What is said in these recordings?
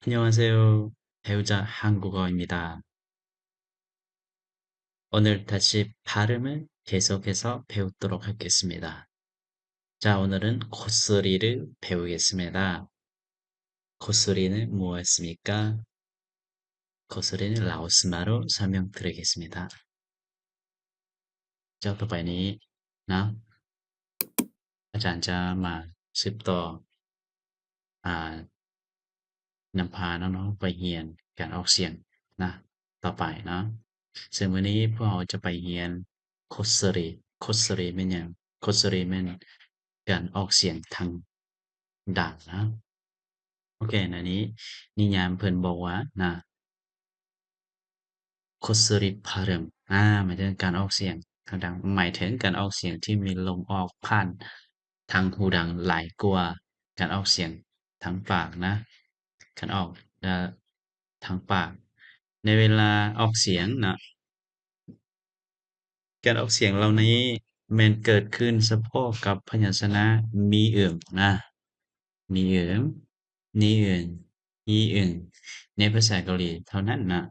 안녕하세요. 배우자 한국어입니다. 오늘 다시 발음을 계속해서 배우도록 하겠습니다. 자, 오늘은 콧소리를 배우겠습니다. 콧소리는 무엇입니까? 콧소리는 라오스 말로 설명드리겠습니다. ເຈົ້າ ຕໍ່ໄປນີ້ນະ ອາຈານຈະມາສືບຕໍ່ ອ່າ ນຳພານ້ອງໆໄປຮຽນການອອກສຽງນະ ຕໍ່ໄປເນາະ. ເຊິ່ງມື້ນີ້ພວກເຮົາຈະໄປຮຽນ 콧소리. 콧소리 ແມ່ນຫຍັງ? 콧소리 ແມ່ນການອອກສຽງທາງດັງນະ. ໂອເຄ ໃນນີ້ນິຍາມເພິ່ນບອກວ່ານະ 콧소리 발음 ອາ ໝາຍເຖິງການອອກສຽງທາງດັງ ໝາຍເຖິງການອອກສຽງທີ່ມີລົມອອກຜ່ານທາງຫູດັງຫຼາຍກວ່າການອອກສຽງທາງປາກນະ ການອອກ ເອີ ທາງປາກ ໃນເວລາອອກສຽງນະ. ການອອກສຽງເຫຼົ່ານີ້ແມ່ນເກີດຂຶ້ນສະເພາະກັບພະຍັນຊະນະ ມີອຶມ ນະ ມີອຶມ ນີອຶນ ອີອຶງ ໃນພາສາເກົາຫຼີເທົ່ານັ້ນນະ.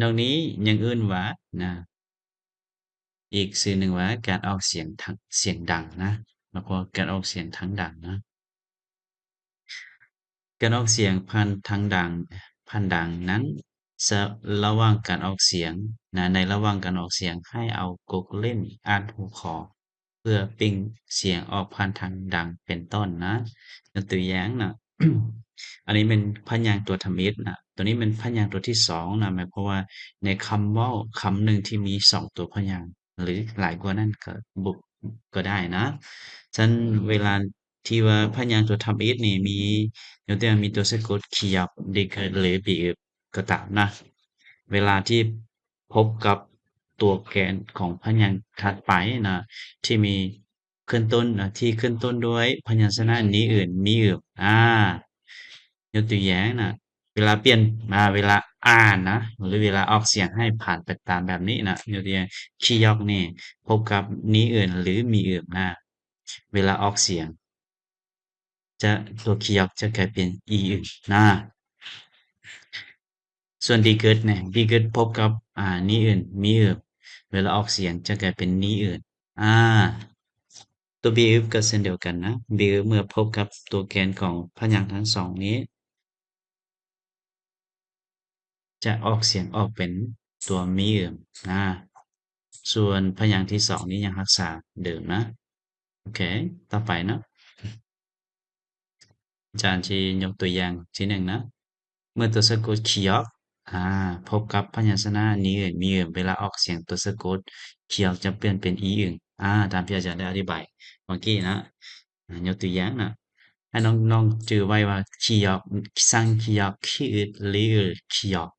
ນອກນີ້ຍັງເອີ້ນວ່ານະ ອີກຊື່ໜຶ່ງວ່າການອອກສຽງທາງ ສຽງດັງນະ ແລ້ວກໍການອອກສຽງທາງດັງນະ. ການອອກສຽງຜ່ານທາງດັງ ຜ່ານດັງນັ້ນ ສະ ລະຫວ່າງການອອກສຽງນະ ໃນລະຫວ່າງການອອກສຽງ ໃຫ້ເອົາກົກເຫຼັ້ນອັດຫູຄໍ ເພື່ອເປັ່ງສຽງອອກຜ່ານທາງດັງເປັນຕົ້ນນະ. ຍົກຕົວຢ່າງນະ ອັນນີ້ແມ່ນພະຍາງຕົວທຳອິດນະ ຕົວນີ້ແມ່ນພະຍາງຕົວທີສອງນະ ໝາຍຄວາມວ່າໃນຄຳເວົ້າຄຳໜຶ່ງທີ່ມີສອງຕົວພະຍາງ ຫຼື ຫຼາຍກວ່ານັ້ນກໍ ບໍ່ ກໍໄດ້ນະ. ສະນັ້ນເວລາທີ່ວ່າພະຍາງຕົວທຳອິດນີ້ມີ ຍົກຕົວຢ່າງມີຕົວສະກົດ 기역, 리ܓܬ ຫຼື 비읍 ກໍຕາມນະ ເວລາທີ່ພົບກັບຕົວແກນຂອງພະຍາງຖັດໄປນະ ທີ່ມີຂຶ້ນຕົ້ນນະ ທີ່ຂຶ້ນຕົ້ນດ້ວຍພະຍັນຊະນະ ນີອຶນ ມີອຶມ ອາ ຍົກຕົວຢ່າງນະ ເວລາປ່ຽນ ອາ ເວລາອ່ານນະ ຫຼື ເວລາອອກສຽງໃຫ້ຜ່ານໄປຕາມແບບນີ້ນະ ຍົກຕົວຢ່າງ 기역 ນີ້ພົບກັບ 니은 ຫຼື 미음 ນະ ເວລາອອກສຽງ ຈະ ຕົວ 기역 ຈະກາຍເປັນ 이응 ນະ. ສ່ວນ 리ܓܬ ນີ້ 리ܓܬ ພົບກັບ ອາ 니은, 미음 ເວລາອອກສຽງຈະກາຍເປັນ 니은 ອາ. ຕົວ 비읍 ກໍເຊັ່ນດຽວກັນນະ 비읍 ເມື່ອພົບກັບຕົວແກນຂອງພະຍາງທັງສອງນີ້ ຈະອອກສຽງອອກເປັນຕົວ 미음 ນະ. ສ່ວນພະຍາງທີສອງນີ້ຍັງຮັກສາເດີມນະ. ໂອເຄ ຕໍ່ໄປເນາະ ອາຈານຊິຍົກຕົວຢ່າງທີໜຶ່ງນະ. ເມື່ອຕົວສະກົດ 기역 ອາ ພົບກັບພະຍັນຊະນະ 니은, 미음 ເວລາອອກສຽງຕົວສະກົດ 기역 ຈະປ່ຽນເປັນ 이응 ອາ ຕາມທີ່ອາຈານໄດ້ອະທິບາຍເມື່ອກີ້ນະ. ອາ ຍົກຕົວຢ່າງນະ ໃຫ້ນ້ອງໆຈື່ໄວ້ວ່າ 기역, 쌍기역, 키응, 리을, 기역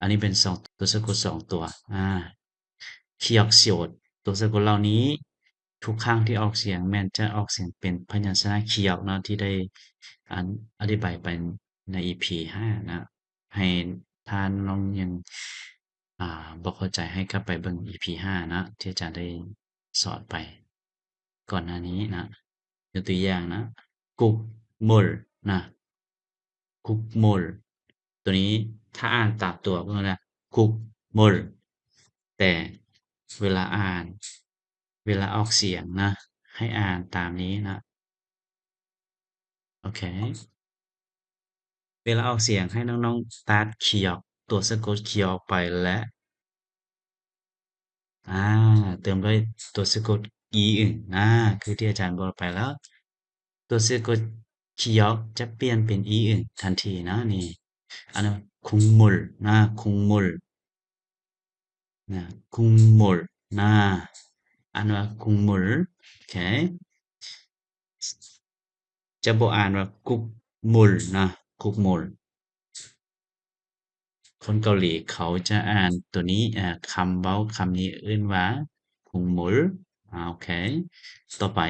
ອັນນີ້ເປັນສອງ ຕົວສະກົດສອງຕົວ ອາ 기역, 시옷 ຕົວສະກົດເຫຼົ່ານີ້ ທຸກຄັ້ງທີ່ອອກສຽງແມ່ນຈະອອກສຽງເປັນພະຍັນຊະນະ 기역 ເນາະ ທີ່ໄດ້ ອັນ ອະທິບາຍໄປໃນ ອີພີຫ້າ ນະ. ໃຫ້ຖ້ານ້ອງຍັງ ອາ ບໍ່ເຂົ້າໃຈ ໃຫ້ກັບໄປເບິ່ງ ອີພີຫ້າ ນະ ທີ່ອາຈານໄດ້ສອນໄປກ່ອນໜ້ານີ້ນະ. ຍົກຕົວຢ່າງນະ 국물 ນະ 국물 ຕົວນີ້ຖ້າອ່ານຕາມຕົວເພິ່ນວ່າ 국물 ແຕ່ເວລາອ່ານ ເວລາອອກສຽງນະ ໃຫ້ອ່ານຕາມນີ້ນະ. ໂອເຄ ເວລາອອກສຽງໃຫ້ນ້ອງໆຕັດ 기역 ຕົວສະກົດ 기역 ໄປ ແລະ ອາ ເຕີມດ້ວຍຕົວສະກົດ 이응 ນະ ຄືທີ່ອາຈານບອກໄປແລ້ວ ຕົວສະກົດ 기역 ຈະປ່ຽນເປັນ 이응 ທັນທີນະ. ນີ້ ອັນນັ້ນ 국물 ນະ 국물 ນະ 국물 ນະ ອ່ານວ່າ 국물 ໂອເຄ ຈະບໍ່ອ່ານວ່າ 국물 ນະ 국물 ຄົນເກົາຫຼີເຂົາຈະອ່ານຕົວນີ້ ເອີ ຄຳເວົ້າຄຳນີ້ເອີ້ນວ່າ 국물 ອາ ໂອເຄ ຕໍ່ໄປ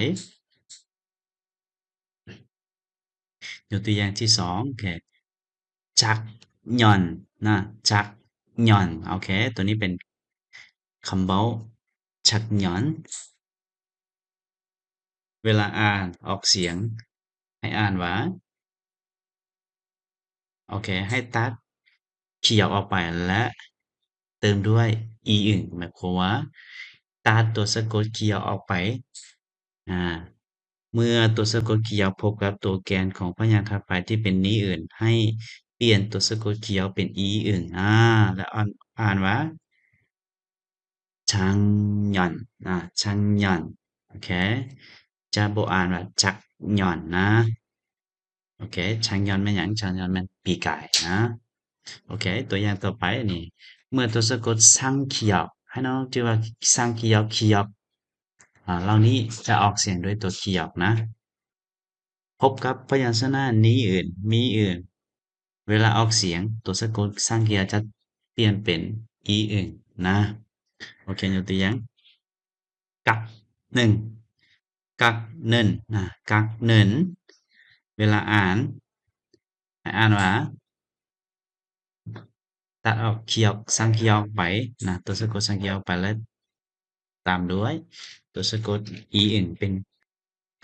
ຍົກຕົວຢ່າງທີສອງ ໂອເຄ 작년 ນະ 작년 ໂອເຄ ຕົວນີ້ເປັນຄຳເວົ້າ 작년 ເວລາອ່ານອອກສຽງໃຫ້ອ່ານວ່າ ໂອເຄ ໃຫ້ຕັດຂີ້ຢອກອອກໄປ ແລະ ເຕີມດ້ວຍອີອຶ່ງ ໝາຍຄວາມວ່າ ຕັດຕົວສະກົດຂີ້ຢອກອອກໄປ. ອາ ເມື່ອຕົວສະກົດຂີ້ຢອກພົບກັບຕົວແກນຂອງພະຍາງຖັດໄປທີ່ເປັນນີອຶ່ງ ໃຫ້ປ່ຽນຕົວສະກົດຂີ້ຢອກເປັນອີອຶ່ງ. ອາ ແລ້ວອ່ານ ອ່ານວ່າ ຊາງຍອນ ອາ ຊາງຍອນ ໂອເຄ ຈະບໍ່ອ່ານວ່າຈັກຍອນນະ. ໂອເຄ ຊາງຍອນແມ່ນຫຍັງ? ຊາງຍອນແມ່ນປີກາຍນະ. ໂອເຄ ຕົວຢ່າງຕໍ່ໄປນີ້ ເມື່ອຕົວສະກົດຊາງຂີ້ຢອກ ໃຫ້ນ້ອງຈື່ວ່າຊາງຂີ້ຢອກ ຂີ້ຢອກ ອາ ເຫຼົ່ານີ້ຈະອອກສຽງດ້ວຍຕົວຂີ້ຢອກນະ. ພົບກັບພະຍັນຊະນະນີອຶ່ງ ມີອຶ່ງ ເວລາອອກສຽງ ຕົວສະກົດຊາງກີຢາຈະປ່ຽນເປັນອີອຶ່ງນະ. ໂອເຄ ຍົກຕົວຢ່າງ ກັກເນີນ ກັກເນີນນະ ກັກເນີນ ເວລາອ່ານ ໃຫ້ອ່ານວ່າ ຕັດອອກ ຂີ້ອອກ ຊາງຂີ້ອອກໄປນະ ຕົວສະກົດຊາງຂີ້ອອກໄປ ແລະ ຕາມດ້ວຍຕົວສະກົດອີອຶ່ງ ເປັນ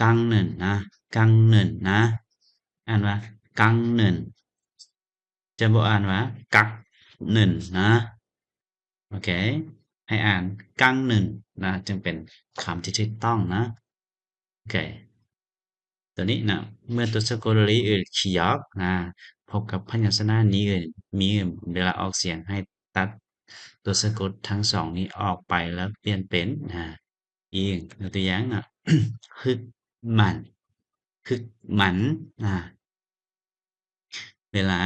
ກັງເນີນນະ ກັງເນີນນະ ອ່ານວ່າກັງເນີນ ຈະບໍ່ອ່ານວ່າກັກເນີນນະ. ໂອເຄ ໃຫ້ອ່ານກັງເນີນນະ ຈຶ່ງເປັນຄຳທີ່ຖືກຕ້ອງນະ. ໂອເຄ ຕົວນີ້ນະ ເມື່ອຕົວສະກົດລີອຶດ ຂີ້ຢອກນະ ພົບກັບພະຍັນຊະນະນີອຶ່ງ ມີອຶ່ງ ເວລາອອກສຽງໃຫ້ຕັດຕົວສະກົດທັງສອງນີ້ອອກໄປ ແລ້ວປ່ຽນເປັນນະ ອີອຶ່ງ. ຍົກຕົວຢ່າງນະ ຮຶກໝັນ ຮຶກໝັນນະ. ເວລາ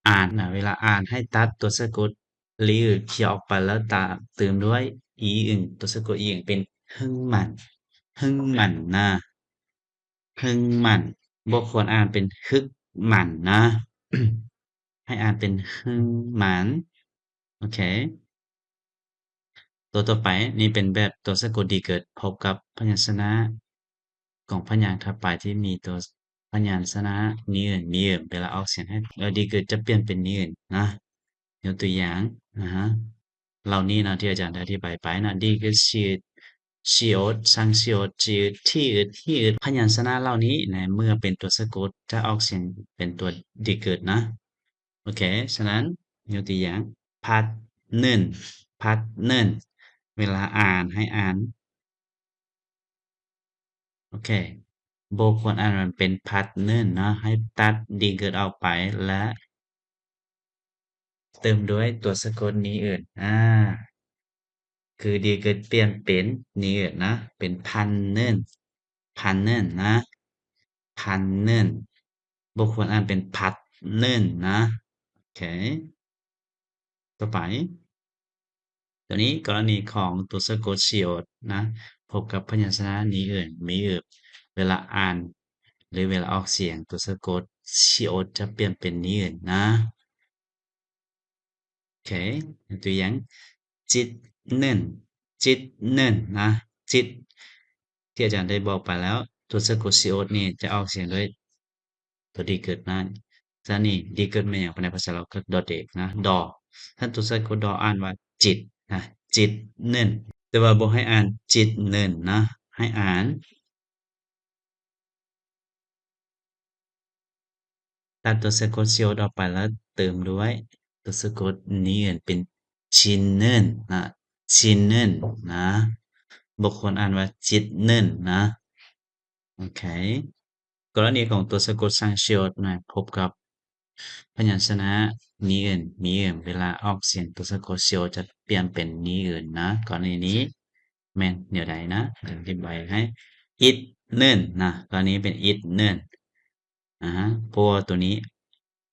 ອ່ານນະ ເວລາອ່ານໃຫ້ຕັດຕົວສະກົດລີອຶດ ຂີ້ອອກໄປ ແລ້ວຕາມຕື່ມດ້ວຍອີອຶ່ງ ຕົວສະກົດອີອຶ່ງ ເປັນຮຶງໝັນ ຮຶງໝັນນະ ຮຶງໝັນ ບໍ່ຄວນອ່ານເປັນຮຶກໝັນນະ ໃຫ້ອ່ານເປັນຮຶງໝັນ. ໂອເຄ ຕົວຕໍ່ໄປນີ້ເປັນແບບຕົວສະກົດດີເກີດ ພົບກັບພະຍັນຊະນະຂອງພະຍາງຖັດໄປທີ່ມີຕົວພະຍັນຊະນະນີອຶ່ງ ມີອຶ່ງ ເວລາອອກສຽງໃຫ້ ເອີ ດີເກີດຈະປ່ຽນເປັນນີອຶ່ງນະ. ຍົກຕົວຢ່າງນະ ເຫຼົ່ານີ້ເນາະ ທີ່ອາຈານໄດ້ອະທິບາຍໄປເນາະ ດີເກີດ ຊີອຶດ ຊີອອດ ຊາງຊີອອດ ຈີອຶດ ທີອຶດ ຮີອຶດ ພະຍັນຊະນະເຫຼົ່ານີ້ນະ ເມື່ອເປັນຕົວສະກົດຈະອອກສຽງເປັນຕົວດີເກີດນະ. ໂອເຄ ສະນັ້ນ ຍົກຕົວຢ່າງ ພັດເນີນ ພັດເນີນ ເວລາອ່ານໃຫ້ອ່ານ ໂອເຄ ບໍ່ຄວນອ່ານມັນເປັນພັດເນີນເນາະ ໃຫ້ຕັດດີເກີດອອກໄປ ແລະ ເຕີມດ້ວຍຕົວສະກົດນີອຶ່ງ ອາ ຄືດີເກີດປ່ຽນເປັນນີອຶ່ງນະ ເປັນພັນເນີນ ພັນເນີນນະ ພັນເນີນ ບໍ່ຄວນອ່ານເປັນພັດເນີນນະ. ໂອເຄ ຕໍ່ໄປ ຕົວນີ້ກໍລະນີຂອງຕົວສະກົດຊີອອດນະ ພົບກັບພະຍັນຊະນະນີອຶ່ງ ມີອຶ່ງ ເວລາອ່ານ ຫຼື ເວລາອອກສຽງ ຕົວສະກົດຊີອອດຈະປ່ຽນເປັນນີອຶ່ງນະ. ໂອເຄ ຍົກຕົວຢ່າງ ຈິດເນີນ ຈິດເນີນນະ ຈິດ ທີ່ອາຈານໄດ້ບອກໄປແລ້ວ ຕົວສະກົດຊີອອດນີ້ຈະອອກສຽງດ້ວຍຕົວດີເກີດນະ ສະນີ້ດີເກີດແມ່ນຫຍັງ? ພາສາລາວເອີ້ນດອເດັກນະ ດໍ ຖ້າຕົວສະກົດດໍອ່ານວ່າຈິດນະ ຈິດເນີນ ແຕ່ວ່າບໍ່ໃຫ້ອ່ານຈິດເນີນນະ ໃຫ້ອ່ານ ຕັດຕົວສະກົດຊີອອດອອກໄປ ແລ້ວເຕີມດ້ວຍຕົວສະກົດນີອຶ່ງ ເປັນຊິນເນີນນະ ຊິນເນີນນະ ບໍ່ຄວນອ່ານວ່າຈິດເນີນນະ. ໂອເຄ ກໍລະນີຂອງຕົວສະກົດຊາງຊີອອດນະ ພົບກັບພະຍັນຊະນະນີອຶ່ງ ມີອຶ່ງ ເວລາອອກສຽງຕົວສະກົດຊີອອດຈະປ່ຽນເປັນນີອຶ່ງນະ. ກໍລະນີນີ້ ແມ່ນແນວໃດນະ? ອະທິບາຍໃຫ້ ອິດເນີນນະ ກໍລະນີເປັນອິດເນີນ ອາ ເພາະວ່າຕົວນີ້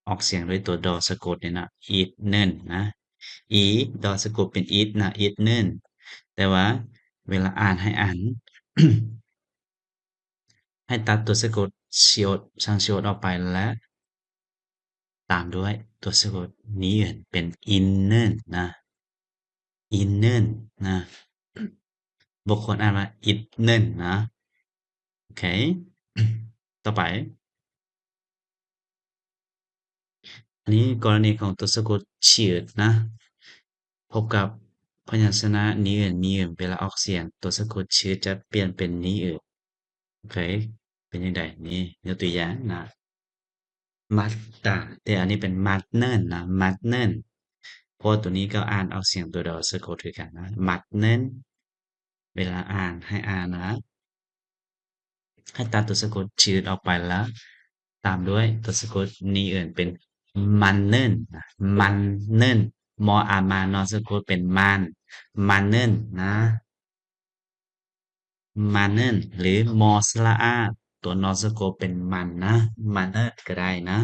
ອອກສຽງດ້ວຍຕົວດໍສະກົດນີ້ນະ ອິດເນີນນະ ອີ ດໍສະກົດເປັນອິດນະ ອິດເນີນ ແຕ່ວ່າເວລາອ່ານໃຫ້ອ່ານ ໃຫ້ຕັດຕົວສະກົດຊີອອດ ຊາງຊີອອດອອກໄປ ແລະ ຕາມດ້ວຍຕົວສະກົດນີອຶ່ງ ເປັນອິນເນີນນະ ອິນເນີນນະ ບໍ່ຄວນອ່ານວ່າອິດເນີນນະ. ໂອເຄ ຕໍ່ໄປ ອັນນີ້ກໍລະນີຂອງຕົວສະກົດຊີອຶດນະ ພົບກັບພະຍັນຊະນະນີອຶ່ງ ມີອຶ່ງ ເວລາອອກສຽງ ຕົວສະກົດຊີອຶດຈະປ່ຽນເປັນນີອຶ່ງ. ໂອເຄ ເປັນຈັ່ງໃດ? ນີ້ ຍົກຕົວຢ່າງນະ ມັດຕາ ແຕ່ອັນນີ້ເປັນມັດເນີນນະ ມັດເນີນ ເພາະວ່າໂຕນີ້ກໍອ່ານອອກສຽງຕົວດໍສະກົດຄືກັນນະ ມັດເນີນ. ເວລາອ່ານໃຫ້ອ່ານວ່າ ໃຫ້ຕັດຕົວສະກົດ ຊືດ ອອກໄປ ແລ້ວຕາມດ້ວຍຕົວສະກົດ ນີເອິນ ເປັນ ມັນເນີນນະ ມັນເນີນ. ມໍອາມາ ນໍສະກົດ ເປັນ ມານ ມັນເນີນນະ ມັນເນີນ ຫຼື ມໍສະຫຼະອາ ຕົວນໍສະກົດ ເປັນ ມັນນະ ມັນເນີນກໍໄດ້ນະ.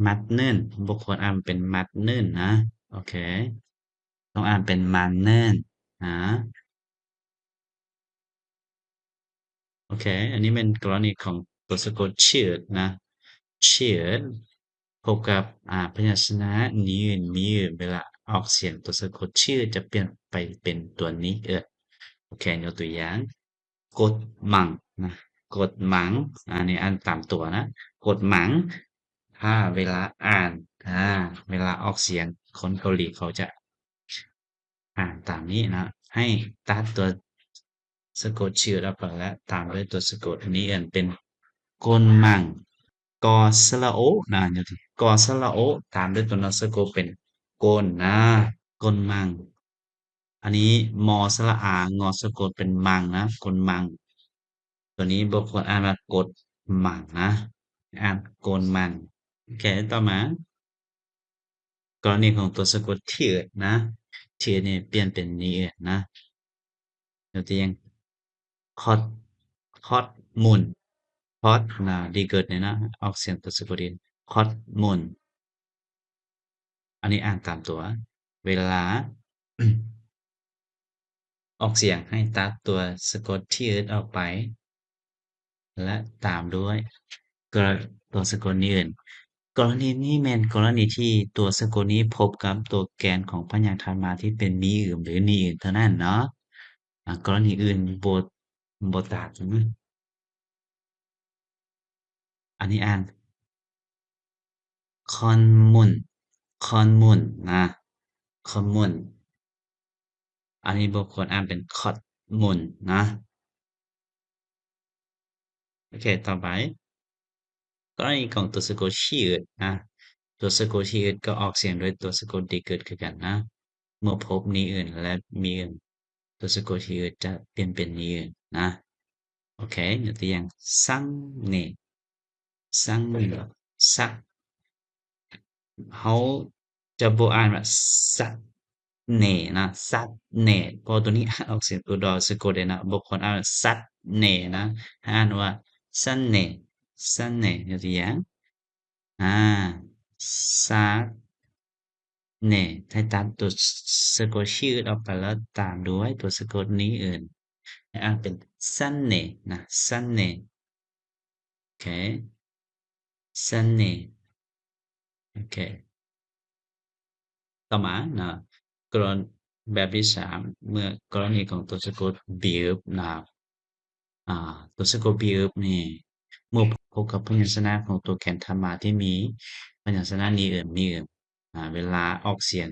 ມັດເນີນ ບໍ່ຄວນອ່ານເປັນມັດເນີນນະ ໂອເຄ ຕ້ອງອ່ານເປັນມັນເນີນນະ. ໂອເຄ ອັນນີ້ແມ່ນກໍລະນີຂອງຕົວສະກົດ ຊືດ ນະ ຊືດ ພົບກັບ ອາ ພະຍັນຊະນະ ນີ ເວລາອອກສຽງຕົວສະກົດ ຊືດ ຈະປ່ຽນໄປເປັນຕົວ ນີ ເອີ. ໂອເຄ ຍົກຕົວຢ່າງ ກົດມັງນະ ກົດມັງ ອັນນີ້ອ່ານຕາມຕົວນະ ກົດມັງ. ຖ້າເວລາອ່ານ ອາ ເວລາອອກສຽງ ຄົນເກົາຫຼີເຂົາຈະອ່ານຕາມນີ້ນະ ໃຫ້ຕັດຕົວສະກົດ ຊືດ ອອກໄປ ແລະ ຕາມດ້ວຍຕົວສະກົດ ນີ ເອີ ເປັນ ກົນມັງ. ກໍສະຫຼະໂອນະ ກໍສະຫຼະໂອ ຕາມດ້ວຍຕົວນໍສະກົດ ເປັນ ກົນນະ ກົນມັງ. ອັນນີ້ ມໍສະຫຼະອາ ງໍສະກົດ ເປັນ ມັງນະ ກົນມັງ. ຕົວນີ້ບໍ່ຄວນອ່ານວ່າ ກົດມັງນະ ອ່ານ ກົນມັງ. ໂອເຄ ຕໍ່ມາ ກໍລະນີຂອງຕົວສະກົດ ທີເອິດ ນະ ທີເອິດ ນີ້ປ່ຽນເປັນ ນີ ເອີ ນະ. ຍົກຕົວຢ່າງ ຄອດ ຄອດມຸນ ຄອດ ນະ ດີເກີດນີ້ນະ ອອກສຽງຕົວສະກົດ ດີ ຄອດມຸນ. ອັນນີ້ອ່ານຕາມຕົວ ເວລາອອກສຽງໃຫ້ຕັດຕົວສະກົດ ທີເອິດ ອອກໄປ ແລະ ຕາມດ້ວຍ ກໍ ຕົວສະກົດ ນີ ເອີ. ກໍລະນີນີ້ແມ່ນກໍລະນີທີ່ຕົວສະກົດນີ້ພົບກັບຕົວແກນຂອງພະຍາງຖັດມາທີ່ເປັນ ມີ ອຶມ ຫຼື ນີ ອຶມ ເທົ່ານັ້ນເນາະ. ອາ ກໍລະນີອື່ນບໍ່ ບໍ່ຕາມນະ. ອັນນີ້ອ່ານ ຄອນມຸນ ຄອນມຸນນະ ຄອນມຸນ. ອັນນີ້ບໍ່ຄວນອ່ານເປັນ ຄອດມຸນນະ. ໂອເຄ ຕໍ່ໄປ ກໍລະນີຂອງຕົວສະກົດ ຮີເອິດ ນະ ຕົວສະກົດ ຮີເອິດ ກໍອອກສຽງໂດຍຕົວສະກົດ ດີເກີດ ຄືກັນນະ. ເມື່ອພົບ ນີ ອຶມ ແລະ ມີ ອຶມ ຕົວສະກົດ ຮີເອິດ ຈະປ່ຽນເປັນ ນີ ອຶມ ນະ. ໂອເຄ ຍົກຕົວຢ່າງ ຊັງເນ ຊັງເນ ຊັກ ເຮົາຈະບໍ່ອ່ານວ່າ ຊັກເນ ນະ ຊັກເນ ເພາະຕົວນີ້ອ່ານອອກສຽງຕົວດໍສະກົດເດ້ນະ ບໍ່ຄວນອ່ານວ່າ ຊັກເນ ນະ ໃຫ້ອ່ານວ່າ ຊັນເນ ຊັນເນ. ຍົກຕົວຢ່າງ ອາ ຊັກເນ ໃຫ້ຕັດຕົວສະກົດ ຊືດ ອອກໄປ ແລ້ວຕາມດ້ວຍຕົວສະກົດ ນີ ອຶມ ໃຫ້ອ່ານເປັນ ຊັນເນ ນະ ຊັນເນ. ໂອເຄ ຊັນເນ. ໂອເຄ ຕໍ່ມາເນາະ ກໍລະ ແບບທີສາມ ເມື່ອກໍລະນີຂອງຕົວສະກົດ ບີບ ນະ ອາ ຕົວສະກົດ ບີບ ນີ້ ເມື່ອພົບກັບພະຍັນຊະນະຂອງຕົວແກນຖັດມາທີ່ມີພະຍັນຊະນະ ນີ ອຶມ ມີ ອຶມ ອາ ເວລາອອກສຽງ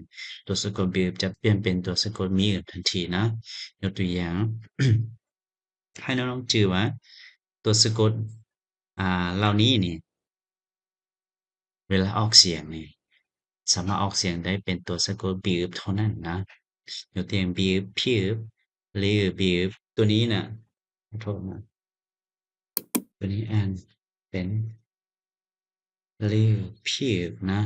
ຕົວສະກົດ ບີບ ຈະປ່ຽນເປັນຕົວສະກົດ ມີ ອຶມ ທັນທີເນາະ. ຍົກຕົວຢ່າງ ໃຫ້ນ້ອງໆຈື່ວ່າ ຕົວສະກົດ ອາ ເຫຼົ່ານີ້ນີ້ ເວລາອອກສຽງນີ້ ສາມາດອອກສຽງໄດ້ເປັນຕົວສະກົດ ບີບ ເທົ່ານັ້ນນະ. ຍົກຕົວຢ່າງ ບີບ ພີບ ຫຼື ບີບ ຕົວນີ້ນະ ຂໍໂທດນະ ຕົວນີ້ອ່ານເປັນ ຫຼື ພີບ ນະ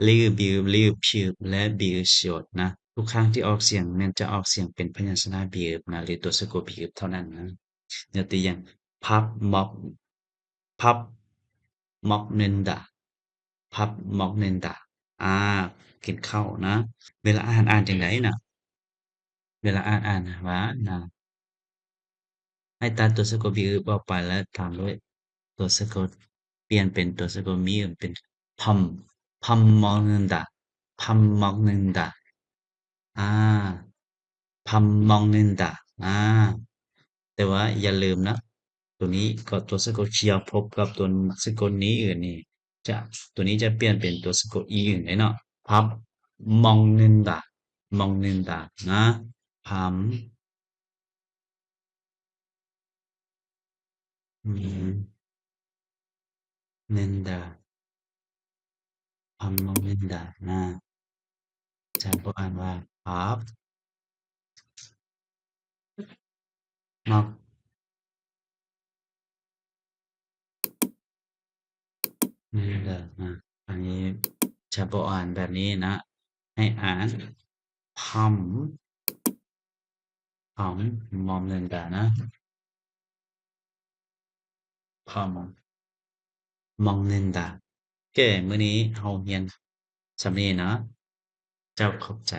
ຫຼື ບີບ ຫຼື ພີບ ແລະ ບີບ ຊອດ ນະ. ທຸກຄັ້ງທີ່ອອກສຽງແມ່ນຈະອອກສຽງເປັນພະຍັນຊະນະ ບີບ ນະ ຫຼື ຕົວສະກົດ ບີບ ເທົ່ານັ້ນນະ. ຍົກຕົວຢ່າງ ພັບ ມອກ ພັບ ມອກ ເນີນ ດາ ພັບ ມອກ ເນີນ ດາ ອາ ກິນເຂົ້ານະ. ເວລາອ່ານ ອ່ານຈັ່ງໃດນະ? ເວລາອ່ານ ອ່ານວ່ານະ ໃຫ້ຕັດຕົວສະກົດ ບີບ ອອກໄປ ແລະ ຕາມດ້ວຍຕົວສະກົດ ປ່ຽນເປັນຕົວສະກົດ ມີ ເປັນ ພຳ ພຳ ມອກ ເນີນ ດາ ພຳ ມອກ ເນີນ ດາ ອາ ພຳ ມອກ ເນີນ ດາ ອາ. ແຕ່ວ່າຢ່າລືມນະ ຕົວນີ້ກໍຕົວສະກົດ ຄຽວ ພົບກັບຕົວສະກົດ ນີ ອຶມ ນີ້ ຈະ ຕົວນີ້ຈະປ່ຽນເປັນຕົວສະກົດ ອີ ອຶມ ເດ້ເນາະ ພັບ ມອງ ເນີນ ດາ ມອງ ເນີນ ດາ ນະ ພຳ 먹는다. 밥 먹는다. ນະ ຈະບໍ່ອ່ານວ່າ 밥 먹- 는다 ນະ. ອັນນີ້ຈະບໍ່ອ່ານແບບນີ້ນະ ໃຫ້ອ່ານ 밥 밥 먹는다 ນະ. 밥 먹는다. ໂອເຄ ມື້ນີ້ເຮົາຮຽນສ່ຳນີ້ເນາະ. ເຈົ້າຂອບໃຈ.